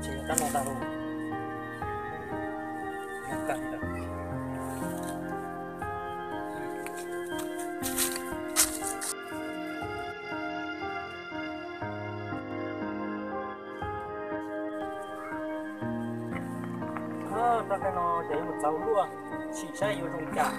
Ces tab no tas los. Rau qhov no ces yuav mus txaus luaj, sim saib yuav zoo cas.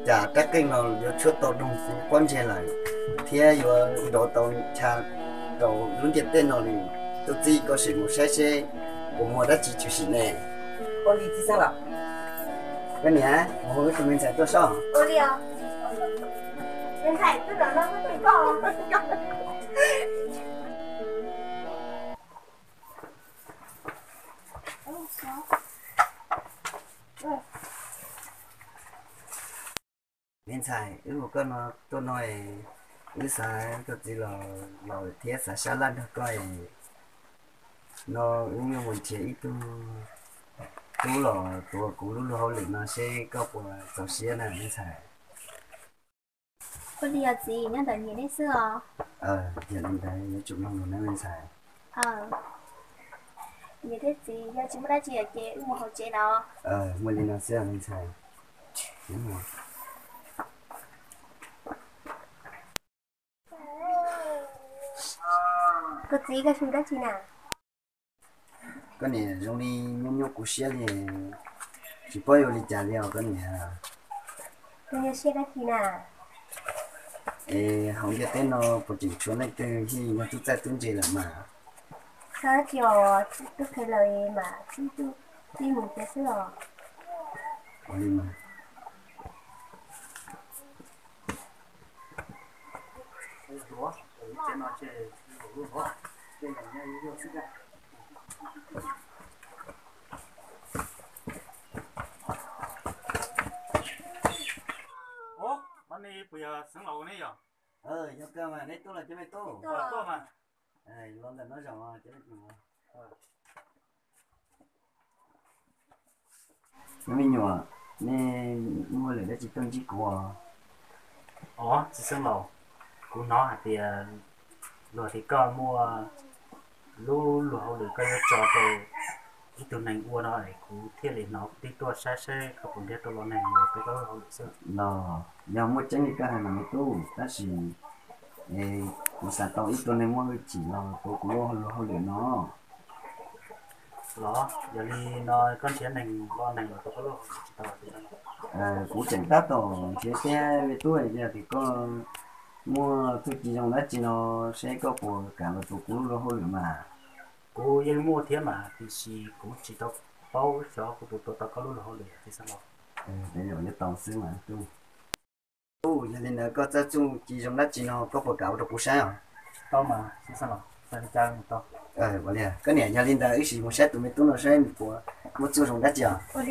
Cas rab qeej no yuav tshuab tau doog kuv pob ntseg lawm, thiab yuav nrov tau chaw rau lub ntiaj teb no li. Tub txib, koj sim mus saib seb puas muaj dab tsi tshwm sim ne. Ua li txiv xeeb laus. Koj niam, mus hu wb tus me ntxhais tuaj soj. Ua li os. Me ntxhais tuaj no koj tus koj. Me ntxhais, wb hu koj no tuaj no es wb xav koj txiv los laus thiab xav sab laj nrog koj es no wb yuav mus nrhiav ib tug tub los tuav kuv lub luag hauj lwm no seb koj puas txaus siab na me ntxhais. Ua li os txiv, nyob ntawm nyias nej xwb os. Yog li ntawd yuav tsum mloog lus na me ntxhais. Niam thiab txiv, yog tsis muaj dab tsi ces wb mus hauv tsev lawm. Muaj li no xwb me ntxhais. Koj txiv, koj hu dab tsi na? Koj niam zoo li nyuaj nyuaj kuv siab li, tsis paub yuav li cas li os koj niam. Koj nyuaj siab dab tsi na? Es hauv ntiaj teb no puas tseem tshuav leej twg yeej yog tub txawj tub ntse lawm mas? Tsis, tub kheev lawm mas tib mus tsev xwb os. Ua li mas. Ov, nej puas yog xeev laus ne yom? Yog kawg mas, neb tuaj los cov me tub. Tuaj mas. Los ntawm no zaum cov me tub. Cov me nyuam, nej muaj lwm dab tsi tuaj ntsib kuv? Ov, txiv xeev laus, kuv hnov hais tias luag tias koj muaj lub luag hauj lwm koj yuav tso rau ib tug neeg ua no es kuv thiaj li hnov kuv thiaj tuaj saib seb koj puas nrhiav tau los neeg los rau koj lub hauj lwm xwb. Los yog muaj tseeb li koj hais mas me tub, tab sis kuv xav tau ib tug neeg muaj hwj chim los rau kuv lub luag hauj lwm no. Los yog li no koj nrhiav neeg los neeg los rau koj lub hauj lwm tsis tau tias. Kuv tseem tab tom nrhiav thiab me tub, yog tias koj muaj txuj ci zoo dab tsi no seb koj puas kam los rau kuv lub luag hauj lwm mas. Kuv yeej muaj thiab mas, tiam sis kuv tsis tau paub xyov kuv puas tua tau koj lub luag hauj lwm txiv xeev laus. Yuav tau xwb mas tub. Tub, yog li ntawd koj txawj txuj ci zoo dab tsi no koj puas kam ua rau kuv saib os? Tau mas txiv xeev laus, txawm li cas mus tau. Ua li, koj niam, yog li ntawd wb sim mus saib tus me tub no saib nws puas muaj txuj zoo dab tsi os. Ua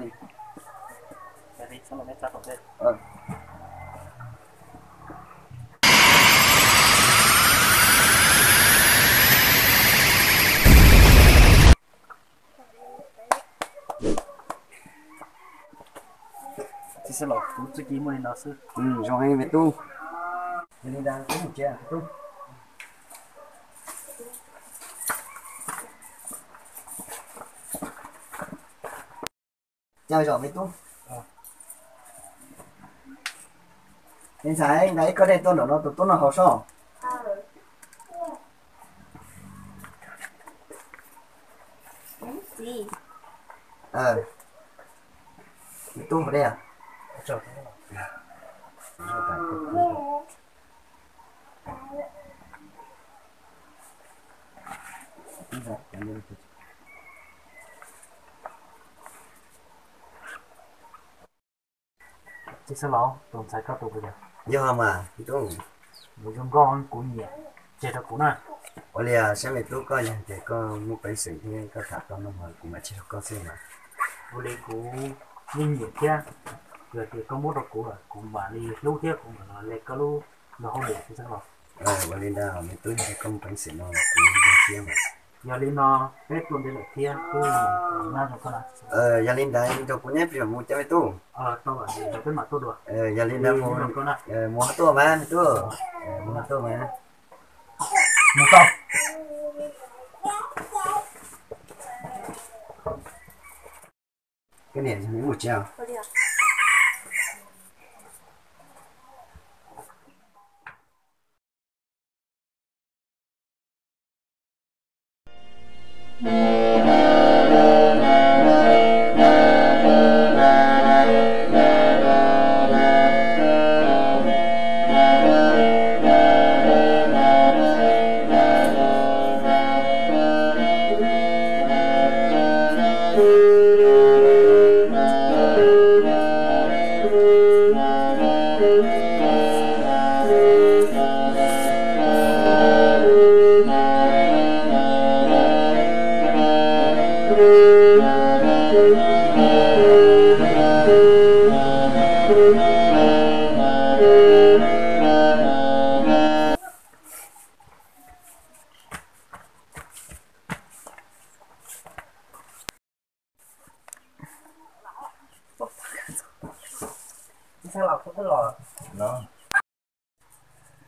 li. Txiv xeev laus, kuv txuj ci muaj li no xwb. Zoo heev me tub. Yog li ntawd kuv mus tsev tub. Caw zom me tub. Me ntxhais, nqa ib kob dej tuaj nram no tus tub no haus soj. Me tub haus dej. Txiv xeev laus, tus ntxhais koj tus puas yog? Yog mas, tus zoo nkauj kuv nyiam, tseg rau kuv na. Ua li, saib me tub, koj yog tias koj muaj peev xwm thiab koj tham tau no mas kuv mam tseg rau koj xwb mas. Ua li kuv yeej nyiam thiab, yog tias koj muab rau kuv lawm kuv mam li hlub thiab kuv mam los li koj lub nrog hauj lwm txiv xeev laus. Ua li ntawd me tub, yog tias koj muaj peev xwm no kuv yeej thiab mas. Yog li no peb tuaj ntev lawm thiab, yog li ntawd nrog kuv nyob peb mam mus cov me tub. Yog li ntawd mus ho tuaj mas me tub, mus ho tuaj mas. Mus tau. Koj niam, mus tsev.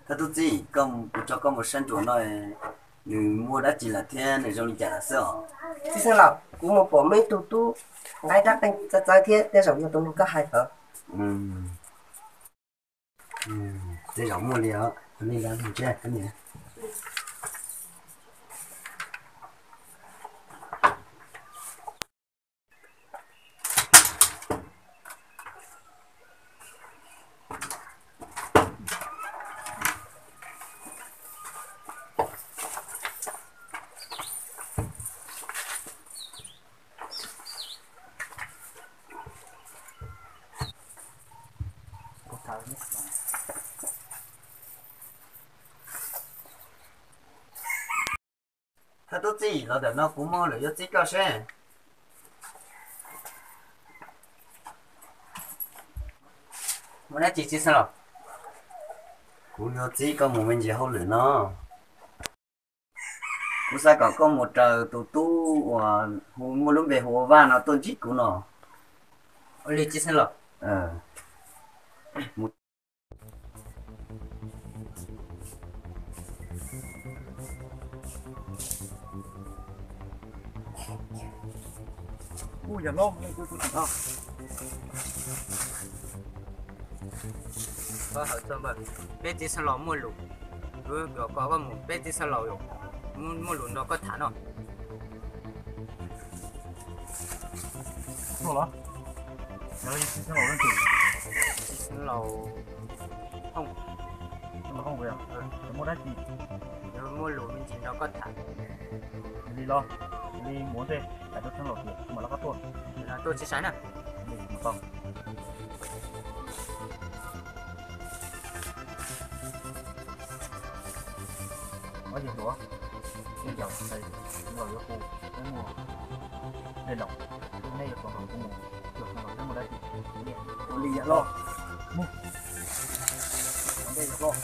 Thawj tub txib, kuv tso koj mus saib ntsuam no, nws muaj dab tsi lawm thiab nws zoo li cas lawm xwb os? Txiv xeev laus, kuv mus pom muaj ib tug tub nqa ib rab qeej txawv txawv thiab tej zaum yog tus neeg koj hais ntawd. Tej zaum muaj li os, li ntawd mus tsev. Thawj tub txib, los ntawm no kuv muaj lus yuav txib koj seb. Muaj dab tsi txiv xeev laus? Kuv yuav txib koj mus me ntsis hauj lwm no. Kuv xav kom koj mus raws tus tub uas hu muaj lub npe hu ua Vaj no tuaj ntsib kuv no. Ua li txiv xeev laus. Peb txiv xeev laus muaj lus, kuv kom koj mus, peb txiv xeev laus muaj lus nrog koj tham no. Txiv xeev laus, txiv xeev laus, muaj lus me ntsis nrog koj tham. Li los, li mus ntej, hais rau txiv xeev laus tias kuv mam li rov qab tuaj. Tuaj tsis sai na. Li mus tau. Ob yawg hluas, ib yam li los yuav hu peb mus dej los, nej yuav tau nrog kuv mus, yuav tau los peb mus dab tsi? Ua li yawg hlob, mus. Ua ntej yawg hlob.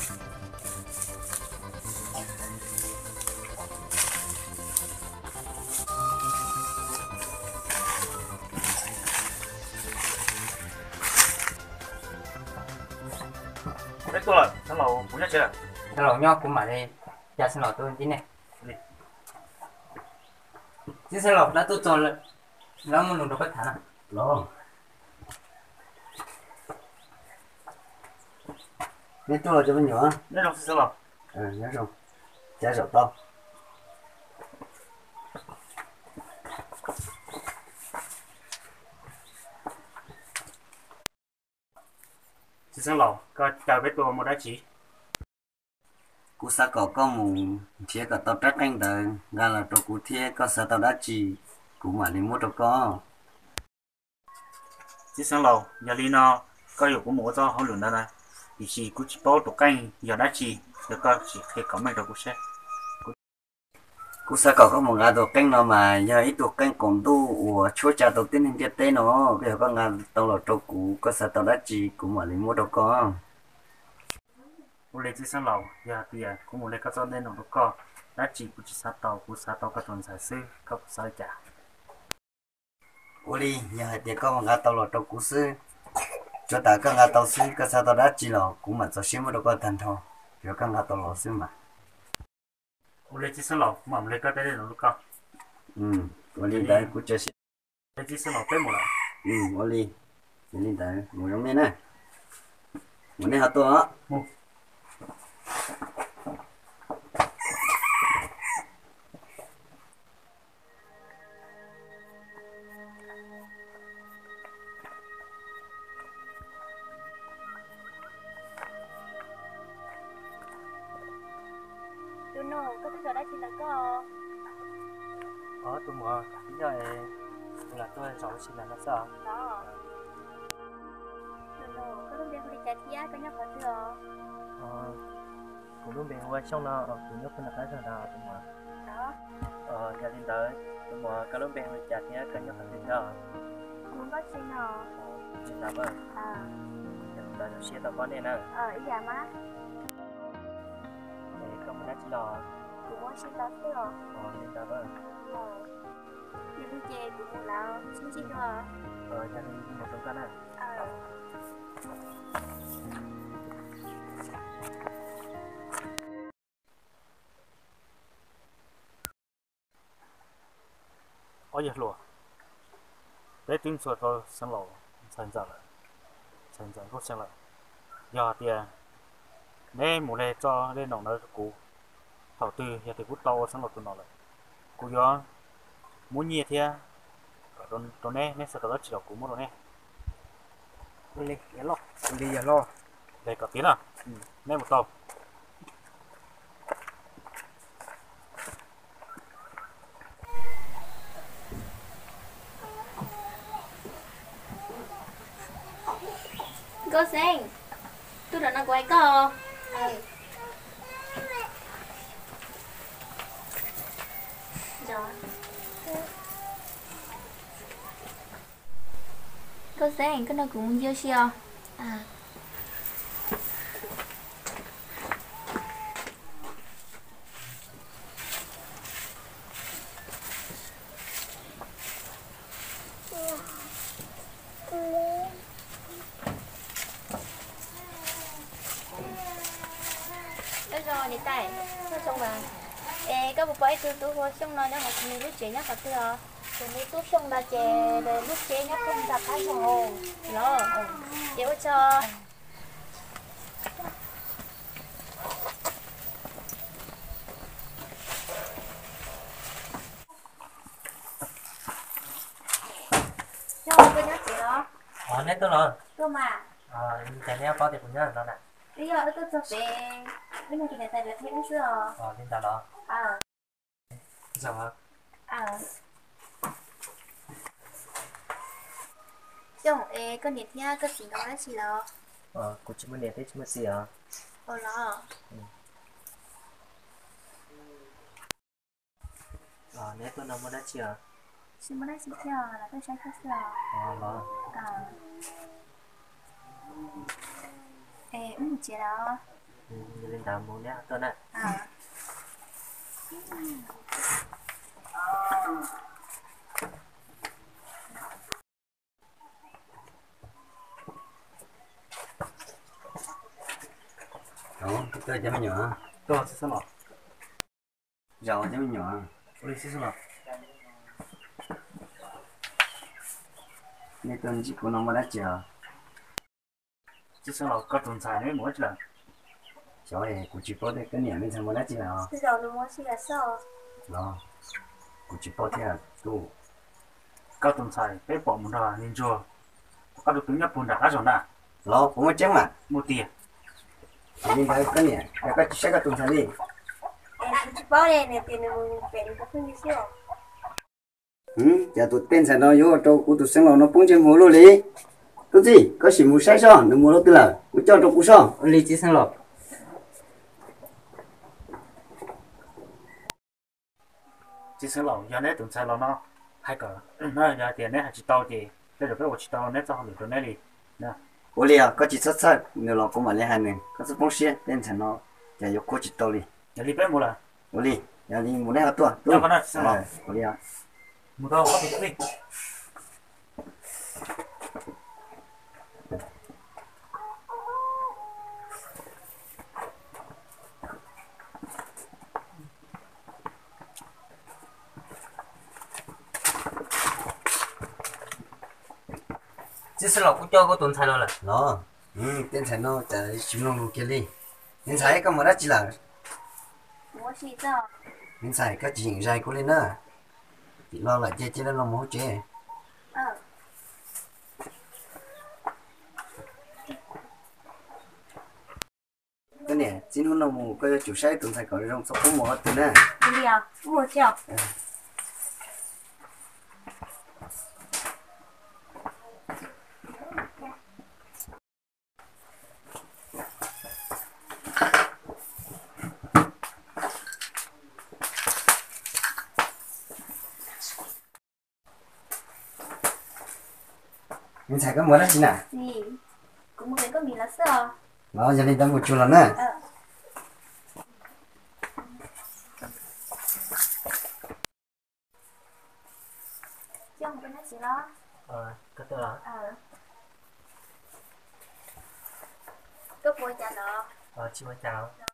Peb tuaj lawm, xeev laus kuv nyob tsev lawm. Xeev laus nyob, kuv mam li cas xeev laus tuaj ntxiv nej. Txiv xeev laus, lawv tuaj txog lawm, lawv muaj lus nrog koj tham na. Los, nej tuaj los cov me nyuam? Nyob zoo txiv xeev laus. Nyob zoo. Cas zaum tau. Txiv xeev laus, koj caw peb tuaj ua dab tsi? Kuv xav kom koj mus nrhiav kom tau rab qeej ntawd nqa los rau kuv thiab, koj xav tau dab tsi kuv mam li muab rau koj. Txiv xeev laus, yog li no koj yuam kuv mus ua txoj hauj lwm ntawd na, tiam sis kuv tsis paub tus qeej yog dab tsi, yog koj sim qhia kom meej rau kuv saib. Kuv xav kom koj mus nqa tus qeej no mas yog ib tug qeej qaum ntuj uas tshuab tsa tau tib neeg ntiaj teb no, koj yog koj nqa tau los rau kuv, koj xav tau dab tsi kuv mam li muab rau koj. Ua li txiv xeev laus, yog tias kuv mus li koj txoj ntej no rau koj, dab tsi kuv tsis xav tau, kuv xav tau koj tus ntxhais xwb, koj puas xav li cas? Ua li, yog hais tias koj nqa tau los rau kuv xwb, tsuav tas koj nqa tau xwb, koj xav tau dab tsi los kuv mam txaus siab muab rau koj tag nrho, yog koj nqa tau los xwb mas. Ua li txiv xeev laus, mam mus li koj txoj ntej no rau koj. Ua li ntawd kuv txaus siab. Txiv xeev laus, peb mus lawm. Ua li, yog li ntawd mus zoo nej na. Mus nej ho tuaj os. Tus nus, koj twb zov dab tsi ntawm koj? Os, tus muam, nyob es kuv lam tuaj zov ua si ntawm no xwb os. Tus nus, koj lub npe hu li cas thiab koj nyob qhov twg os? Kuv lub npe hu ua Xyooj no, kuv nyob puag nram qab zog ntawd tus muam. Yog li ntawd, tus muam koj lub npe hu li cas thiab koj nyob qhov twg thiab? Kuv nyob tsev no. Li ntawd, yog li ntawd zoo siab tau paub nej na. Ib yam mas. Es koj mus dab tsi los? Kuv mus ua si los xwb os. Li ntawd, yog li ces kuv mus lawm, sib ntsib dua. Yog li mus zoo koj na. Ob yawg hluas, peb twb ntxhua tau xeev laus ntxhais ntxawm lawm, ntxhais ntxawm Nkauj Xeeb lawm. Yog tias neb mus li txoj dej nom ntawd rau kuv, thaum twg yog tias kuv tau ua xeev laus tus nom lawm, kuv yuav muab nyiaj thiab rau neb, neb xav tau dab tsi los kuv muab rau neb. Li yog loj, li yog loj. Li kom tiav na, neb mus tau. Nkauj Xeeb, tuaj nram no kuv hais koj. Nkauj Xeeb, koj nrog kuv mus ncig ua si os. Nyob zoo niam tais, nyob zoo mas. Es koj puas pom ib tug tub hu ua Xyooj no nyob hauv kuv nws lub tsev nyob qhov twg os? Kuv nws tub Xyooj ntawd ces nws lub tsev nyob puag nram qab zog los. Ces ua tsaug. Yog koj nyob tsev los? Neb tuaj los? Tuaj mas. Cas neb paub tias kuv nyob no na? Wb yog wb tuaj txog pem, wb nug tus niam tais lawv thiab wb xwb os. Li ntawd los? Zoo. Xyooj, es koj niam thiab koj txiv nkawd ua dab tsi los? Kuv tsis muaj niam thiab tsis muaj txiv os. Ua los? Neb tuaj no muaj dab tsi os? Tsis muaj dab tsi thiab, los tuaj saib koj xwb os. Los. Es wb mus tsev lawm. Yog li ntawd mus neb tuaj na. Cov me nyuam, zaum cov me nyuam, nej tuaj ntsib kuv no muaj dab tsi os? Txiv xeev laus, koj tus ntxhais neb mus dab tsi lawm? Xyov, kuv tsis paub tias koj niam me ntxhais mus dab tsi lawm os. Los, kuv tsis paub thiab tus. Koj tus ntxhais peb pom mus nrog niag ntsuag, koj tus twv nyob puag nram qab zos na. Los puas muaj tseeb mas? Muaj tiag. Yog li ntawd koj niam, koj tsis saib koj tus ntxhais li? Kuv tsis paub li, nws tias nws mus pem nws tus phooj ywg xwb. Cas tus tej ntxhais no yuav ua rau kuv tus xeev laus no poob ntsej muag luaj li. Tub txib, koj sim mus saib soj nws mus rau twg lawm, kuv coj rau kuv soj. Ua li txiv xeev laus. Txiv xeev laus, yog neb tus ntxhais los no hais kom, yog hais tias neb hais tsis tau ces tej zaum peb ua tsis tau neb txoj hauj lwm rau neb li. Ua li os, koj tsis txhob txhawj, nws los kuv mam li hais nws, koj txhob poob siab, tej ntxhais no cas yuav khuab tsis tau li. Yog li peb mus lawm. Ua li, yog li mus neb ho tuaj. Ua li. Txiv xeev laus, kuv coj kuv tus ntxhais los lawm. Los, tej ntxhais no cas tsis mloog lus kiag li. Me ntxhais, koj mus dab tsi lawm? Me ntxhais, koj tsis yeem zais kuv li na. Tim lo lawm ces cia li los mus hauv tsev. Koj niam, txij hnub no mus koj yuav tsum saib tus ntxhais kom zoo, txhob pub mus qhov twg na. Me ntxhais, koj mus dab tsi na? Los yog li ntawd mus tsuag los na. Tsis ua cas.